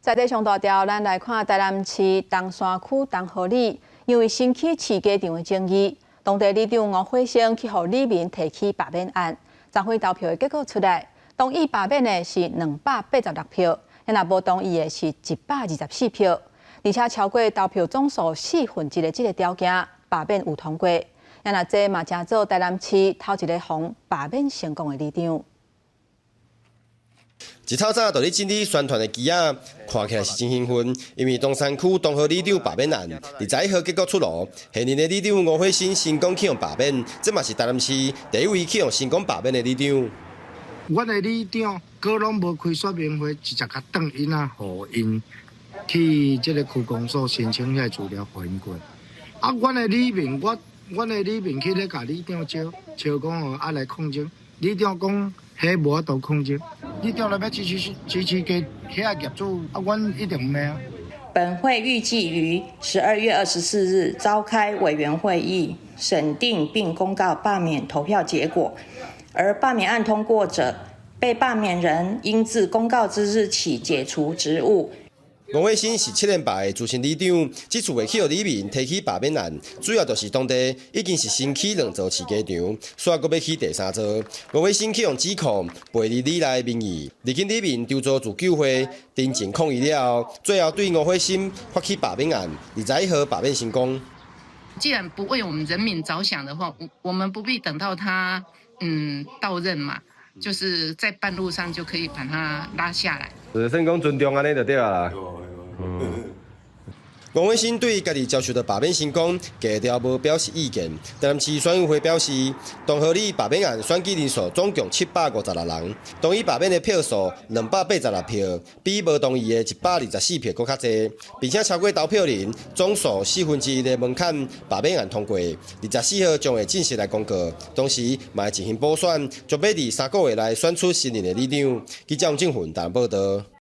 在地上大條，咱來看台南市東山區東河里，因為新起飼雞場的爭議，當地里長吳火生去予里民提起罷免案。昨昏投票的結果出來，同意罷免的是286票，若無同意的是124票，而且超過投票總數四分之一的這个條件，罷免有通過。若這嘛成做台南市頭一个予罷免成功的里長。一透早就咧整理宣傳的旗仔，看起來是真興奮，因為東山區東河里長罷免案，21號結果出爐，現任的里長吳火生成功去予罷免，這嘛是台南市第一位去予成功罷免的里長。阮的里長閣攏無開說明會，直接共轉𪜶啊，予𪜶去這个區公所申請遐資料，予𪜶過。啊，阮的里民，我阮的里民去咧共里長招，招講哦，愛來抗爭，里長講彼無法度抗爭，里長若欲支持支持給遐業主，啊，阮一定毋免啊。本會預計於12月24日召開委員會議，審定並公告罷免投票結果。而罷免案通過者，被罷免人應自公告之日起解除職務。吳火生是七連敗的資深里長，這次會去予里民提起罷免案，主要就是當地已經是新起兩座飼雞場，煞閣欲起第三座。吳火生去予指控背離里內民意，如今里民籌組自救會陳情抗議了後，最後對吳火生發起罷免案，21號罷免成功。既然不為我們人民着想的話，我們不必等到他到任嘛，就是在半路上就可以把他拉下來。就是算講尊重按呢就對啦。吳火生對家己遭受著罷免成功，低調無表示意見。台南市選委會表示，東河里罷免案選舉人數總共756人，同意罷免的票數286票，比無同意的124票閣較濟，並且超過投票人總數四分之一的門檻，罷免案通過。24號將會正式來公告，同時嘛會進行補選，將欲佇3個月內選出新任的里長。記者王正雲台南報道。